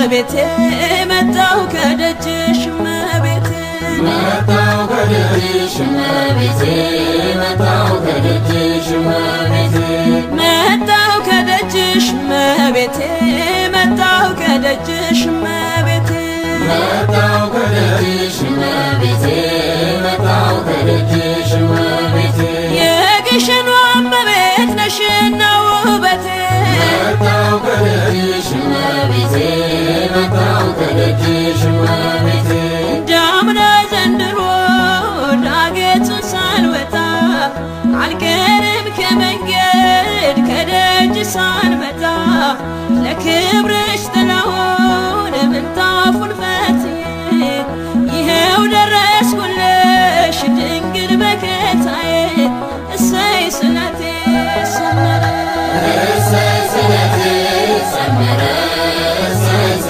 እመቤቴ መጣሁ ከደጅሽ እመቤቴ መጣሁ ከደጅሽ እመቤቴ፣ መጣሁ ከደጅሽ እመቤቴ፣ መጣሁ ከደጅሽ እመቤቴ፣ መጣሁ ከደጅሽ እመቤቴ፣ መጣሁ ከደጅሽ እመቤቴ፣ መጣሁ ከደጅሽ እመቤቴ፣ የግሸኗ እመቤት ነሽና ውበቴ መጣሁ ከደጅሽ እመቤቴ፣